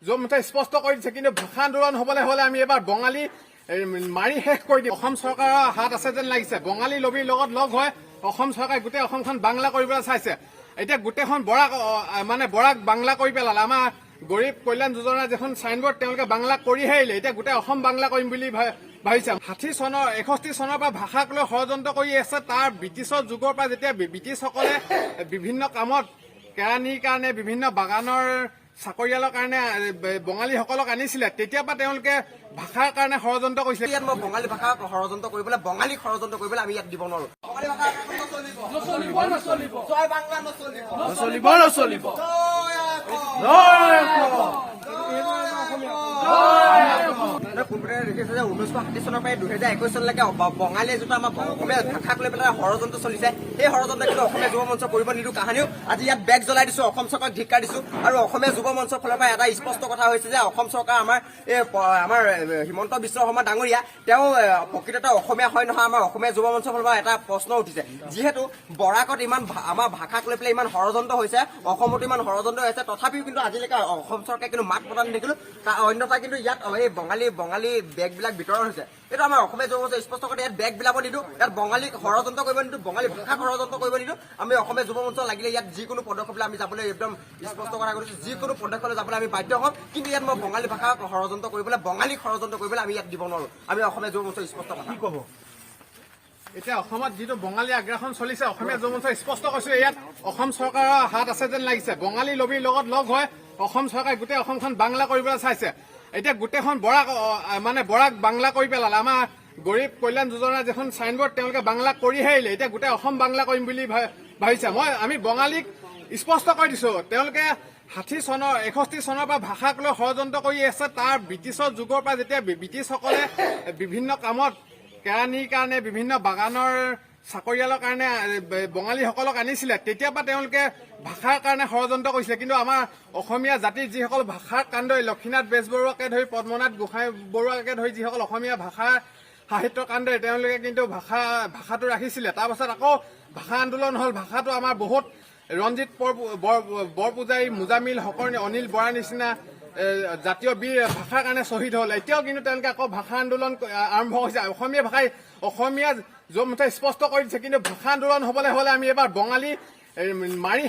যুৱ মঞ্চই স্পষ্ট কৰি দিছে। কিন্তু ভাষা আন্দোলন হ'বলৈ হ'লে আমি এবাৰ বঙালী মাৰি শেষ কৰি দিম। অসম চৰকাৰৰ হাত আছে যেন লাগিছে। বঙালী লবীৰ লগত লগ হৈ অসম চৰকাৰে গোটেই অসমখন বাংলা কৰিবলৈ চাইছে। এতিয়া গোটেইখন বৰাক মানে বৰাক বাংলা কৰি পেলালে। আমাৰ গৰীব কল্যাণ যোজনাৰ যিখন চাইনবোৰ্ড, তেওঁলোকে বাংলা কৰিহে এৰিলে। এতিয়া গোটেই অসম বাংলা কৰিম বুলি ভাবিছে। 60 চনৰ, 61 চনৰ পৰা ভাষাক লৈ ষড়যন্ত্ৰ কৰি আছে। তাৰ ব্ৰিটিছৰ যুগৰ পৰা যেতিয়া ব্ৰিটিছসকলে বিভিন্ন কামত কেৰাণীৰ কাৰণে, বিভিন্ন বাগানৰ চাকৰিয়ালৰ কাৰণে বঙালীসকলক আনিছিলে, তেতিয়াৰ পৰা তেওঁলোকে ভাষাৰ কাৰণে ষড়যন্ত্ৰ কৰিছিলে। ইয়াত মই বঙালী ভাষা ষড়যন্ত্ৰ কৰিবলৈ, বঙালীক ষড়যন্ত্ৰ কৰিবলৈ আমি ইয়াত দিব নোৱাৰো। বঙালী ভাষা নচলিব, নচলিব, নচলিব। জয় বাংলা নচলিব, নচলিব, নচলিব। জয় অসম। জয় অসম। পোনপটীয়াকৈ দেখিছে যে 1960 চনৰ পৰা 2021 চনলৈকে বঙালীয়ে যিটো আমাৰ অসমীয়া ভাষাক লৈ পেলাই ষড়যন্ত্ৰ চলিছে, সেই ষড়যন্ত্ৰ কিন্তু অসমীয়া যুৱ মঞ্চ কৰিব নিদিওঁ কাহানিও। আজি ইয়াত বেগ জ্বলাই দিছো, অসম চৰকাৰক ধিক্কাৰ দিছো। আৰু অসমীয়া যুৱ মঞ্চৰ ফালৰ পৰা এটা স্পষ্ট কথা হৈছে যে অসম চৰকাৰ আমাৰ এই আমাৰ হিমন্ত বিশ্ব শৰ্মা ডাঙৰীয়া, তেওঁ প্ৰকৃততে অসমীয়া হয় নহয়, আমাৰ অসমীয়া যুৱ মঞ্চৰ ফালৰ পৰা এটা প্ৰশ্ন উঠিছে। যিহেতু বৰাকত ইমান আমাৰ ভাষাক লৈ পেলাই ইমান ষড়যন্ত্ৰ হৈছে, অসমতো ইমান ষড়যন্ত্ৰ হৈছে, তথাপিও কিন্তু আজিলৈকে অসম চৰকাৰে কিন্তু মাত মতা নেদেখিলো। অন্যথা কিন্তু ইয়াত এই বঙালী বঙালী বেগবিলাক বিতৰণ হৈছে। এইটো আমাৰ অসমীয়া যুৱ মঞ্চ স্পষ্ট কৰি ইয়াত বেগ বিলাব নিদিওঁ, ইয়াত বঙালীক ষড়যন্ত্ৰ কৰিব নিদিওঁ, বঙালী ভাষাক ষড়যন্ত্ৰ কৰিব নিদিওঁ। আমি অসমীয়া যুৱ মঞ্চ লাগিলে ইয়াত যিকোনো পদক্ষেপ লৈ আমি যাবলৈ একদম স্পষ্ট কথা কৈছো, যিকোনো পদক্ষেপ যাবলৈ আমি বাধ্য হ'ম। কিন্তু ইয়াত মই বঙালী ভাষাক ষড়যন্ত্ৰ কৰিবলৈ, বঙালীক ষড়যন্ত্ৰ কৰিবলৈ আমি ইয়াত দিব নোৱাৰো। আমি অসমীয়া যুৱ মঞ্চ স্পষ্ট কথা। কি ক'ব? এতিয়া অসমত যিটো বঙালী আগ্ৰাসন চলিছে, অসমীয়া যুৱ মঞ্চই স্পষ্ট কৈছো, ইয়াত অসম চৰকাৰৰ হাত আছে যেন লাগিছে। বঙালী লবীৰ লগত লগ হৈ অসম চৰকাৰে গোটেই অসমখন বাংলা কৰিবলৈ চাইছে। এতিয়া গোটেইখন বৰাক মানে বৰাক বাংলা কৰি পেলালে। আমাৰ গৰীব কল্যাণ যোজনাৰ যিখন চাইনবোৰ্ড, তেওঁলোকে বাংলা কৰিহে এৰিলে। এতিয়া গোটেই অসম বাংলা কৰিম বুলি ভাবিছে। আমি বঙালীক স্পষ্ট কৰি দিছো, তেওঁলোকে 60 চনৰ, 61 চনৰ পৰা ভাষাক লৈ ষড়যন্ত্ৰ কৰি আছে। তাৰ ব্ৰিটিছৰ যুগৰ পৰা যেতিয়া ব্ৰিটিছসকলে বিভিন্ন কামত কেৰাণীৰ কাৰণে, বিভিন্ন বাগানৰ চাকৰিয়ালৰ কাৰণে বঙালীসকলক আনিছিলে, তেতিয়াৰ পৰা তেওঁলোকে ভাষাৰ কাৰণে ষড়যন্ত্ৰ কৰিছিলে। কিন্তু আমাৰ অসমীয়া জাতিৰ যিসকল ভাষাৰ কাণ্ডই, লক্ষীনাথ বেজবৰুৱাকে ধৰি, পদ্মনাথ গোহাঁই বৰুৱাকে ধৰি যিসকল অসমীয়া ভাষা সাহিত্য কাণ্ডই, তেওঁলোকে কিন্তু ভাষাটো ৰাখিছিলে। তাৰপাছত আকৌ ভাষা আন্দোলন হ'ল। ভাষাটো আমাৰ বহুত ৰঞ্জিত বৰপূজাৰী, মোজামিল হকৰ, অনিল বৰাৰ নিচিনা জাতীয় বীৰ ভাষাৰ কাৰণে শ্বহীদ হ'ল। এতিয়াও কিন্তু তেওঁলোকে আকৌ ভাষা আন্দোলন আৰম্ভ কৰিছে। অসমীয়া ভাষাই, অসমীয়া যুৱ মঞ্চই স্পষ্ট কৰি দিছে। কিন্তু ভাষা আন্দোলন হ'বলৈ হ'লে আমি এবাৰ বঙালী মাৰি